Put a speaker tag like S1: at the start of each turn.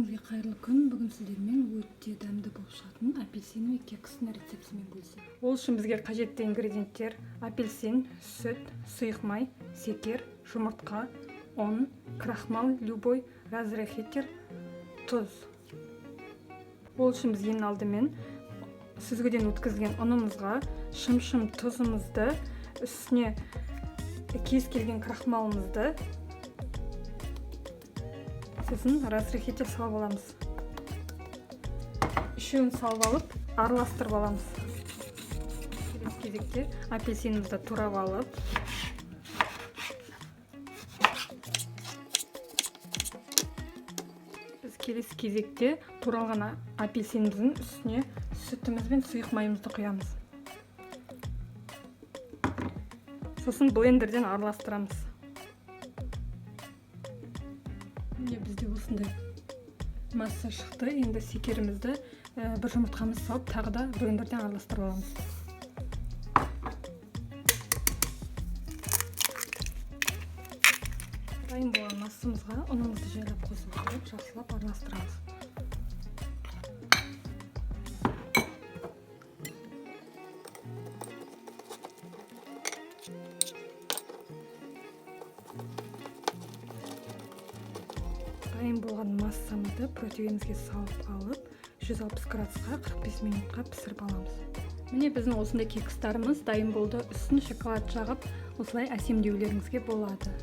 S1: Бәріңізге қайырлы күн! Бүгін сіздермен өте дәмді болып шығатын апельсиновый кекстің рецептімен бөлісемін. Ол үшін бізге қажетті ингредиенттер: апельсин, сүт, сұйық май, секер, жұмыртқа, ұн, крахмал любой, разрыхлитель, тұз. Ол үшін біз ең алдымен сүзгіден өткізген ұнымызға шым-шым тұзымызды, үстіне кез келген крахмалымызды, сосын разрыхлитель салып аламыз. Үшеуін салып алып, араластырып аламыз. Келесі кезекте апельсинімізді турап алып, біз келесі кезекте туралған апельсиніміздің үстіне сүтіміз бен сұйық майымызды құямыз, сосын блендерден араластырамыз. Міне, бізде осындай масса шықты. Енді секерімізді, бір жұмыртқамызды салып, тағы да блендерден араластырып аламыз. Дайын болған массамызға ұнымызды жайлап қосып алып, жақсылап араластырамыз. Дайын болған массамызды противенімізге салып алып, 160 градусқа 45 минутқа пісіріп аламыз. Міне, біздің осындай кекстарымыз дайын болды. Үстін шоколад жағып, осылай әсемдеулеріңізге болады.